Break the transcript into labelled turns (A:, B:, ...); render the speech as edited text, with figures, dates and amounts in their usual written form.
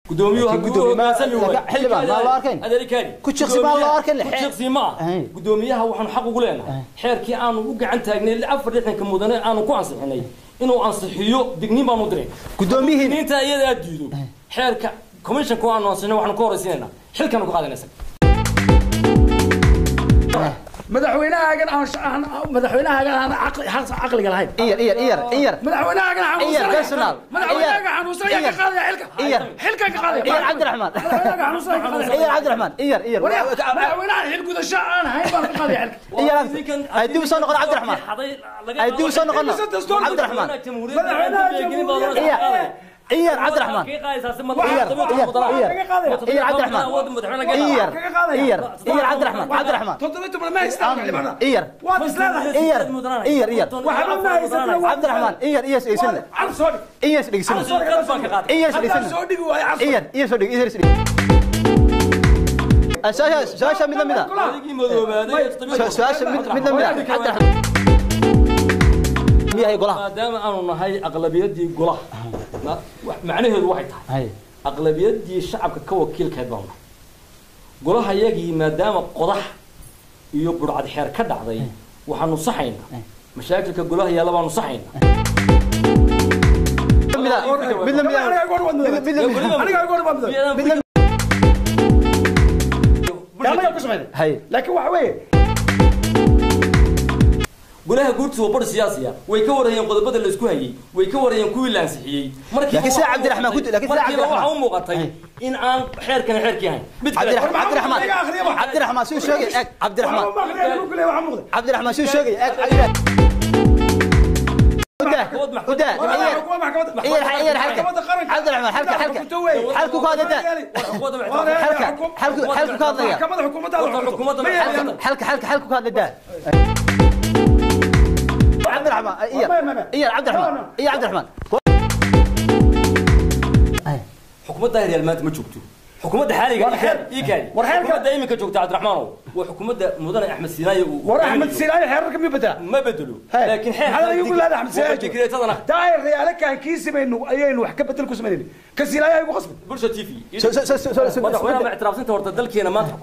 A: Gudoomiyuhu hadduu hoggaansami waayo,
B: xildhibaan ma loo arkayn?
A: Adeerkaani
B: Ku jiqsi baa loo arkayn.
A: Ku jiqsi ma aha. Gudoomiyaha waxaanu xaq ugu leenahay xeerkii aanu u gacan taagnay 64-ka mudane aanu ku ansixinay inuu ansixiyo. Digniin baanu diray.
B: Gudoomiyihii
A: digniinta iyada aad diido, xeerka commissionka aanu ansixinay waxaanu ka horaysiinaynaa, xilkaanu ka qaadanaysa.
C: Madaxweynahaagan aan madaxweynahaagan aan caqliga lahayn.
B: Iyar, iyar, iyar, iyar.
C: Madaxweynahaagan
B: Iyar,
C: xanuunsanaya.
B: Personal.
C: Madaxweynahaaga xanuunsanaya ka qaadaya xilka.
B: Iyar.
C: Xilkan ka qaadaya.
B: Iyar, Cabdiraxmaan.
C: Madaxweynahaaga xanuunsanaya ka qaadaya.
B: Iyar, Cabdiraxmaan, iyar, iyar.
C: Madaxweynahan xil gudasho aan hayn baan ka qaadaya xilka.
B: Iyar, ay dib u soo noqon, Cabdiraxmaan, ay dib u soo noqono, Cabdiraxmaan. Iyar, iyar, Cabdiraxmaan, iyar, iyar, iyar, iyar, Cabdiraxmaan, iyar, iyar, iyar, Cabdiraxmaan, Cabdiraxmaan.
C: 17 ma haystaan xildhibaanada.
B: Iyar.
C: Waad isleedahay.
B: Iyar, iyar, iyar.
C: Waxba ma haysatid.
B: Cabdiraxmaan, iyar, iyar, dhegeysanna.
C: Cal soo dhig.
B: Iyar, dhegeysanna. Iyar,
C: haddaan
B: dhegeysanna.
C: Soo dhigi waayo cal soo.
B: Iyar, iyar, soo dhig, iyar, soo dhig. Su-aasha mid la mid ah, su-aasha mid la mid ah, Cabdiraxmaan, miyahay golaha?
A: Maadaama aanu nahay aqlabiyadii golaha, macnaheedu waxay tahay aqlabiyadii shacabka ka wakiilkeed baanu nahay golaha yagii. Maadaama qodax iyo budhcad xeer ka dhacday, waxaanu saxaynaa mashaakilka golaha yaalla baanu saxaynaa.
B: Mid ah, mid la mid ah.
C: Aniga goor waad
B: mid la mid ah.
C: Aniga goor waad
B: mid la
C: anaga ku sameeyay.
B: Hay.
C: Laakiin waxa weeye
A: Golaha guurtiisa waa bar siyaasiya, way ka warayeen qodobada la isku hayay, way ka warayeen kuwii la ansixiyey. Markiiba
B: Laakiin sida
A: waxaa u
B: Cabdiraxmaan
A: muuqatay-
B: laakiin sida
A: markiiba
B: Cabdiraxmaan-
A: waxaa u muuqatay in aan xeerkani xeerkii ahayn. Mid kale
B: Cabdiraxmaan, Cabdiraxmaan, Cabdiraxmaan suu sheegay, eg, Cabdiraxmaan.
C: Waxba ma akhriya, ku leeyahay waxa muuqda.
B: Cabdiraxmaan suu sheegay, eg, udah, udah. Iyar, iyar, iyar, xalka, Cabdiraxmaan, xalka, xalka, xalku ku hadlaya, xalka, xalku, xalku ka hadlaya.
C: Maxkamadda xukuumadda.
A: Xukuumadda.
B: Xalka, xalka, xalku ka hadlaya, Cabdiraxmaan, iyar, iyar, Cabdiraxmaan, iyar, Cabdiraxmaan.
A: Xukuumadda real maanta ma joogto, xukuumadda xaaliga ii kaadi.
C: War xeerka-
A: Xukuumadda iminka joogta, Cabdiraxmaanow, waa xukuumadda mudane Axmed Siinaaye uu
C: War Axmed Silaayo xeerarka miyuu bedelaa?
A: Ma bedelo, laakiin xeer
C: maxaa lagu leedahay Axmed Silaayo?
A: Digreetadana
C: Daayir reyaale kaan kiisi baynu ayaynu wax ka bedel ku samaynayna, ka Silaayo igu qasbay.
A: Bulsha TV
B: So- so- so- so- so-
A: madaxweynaha ma ictiraafsanta horta dalkeena maanta.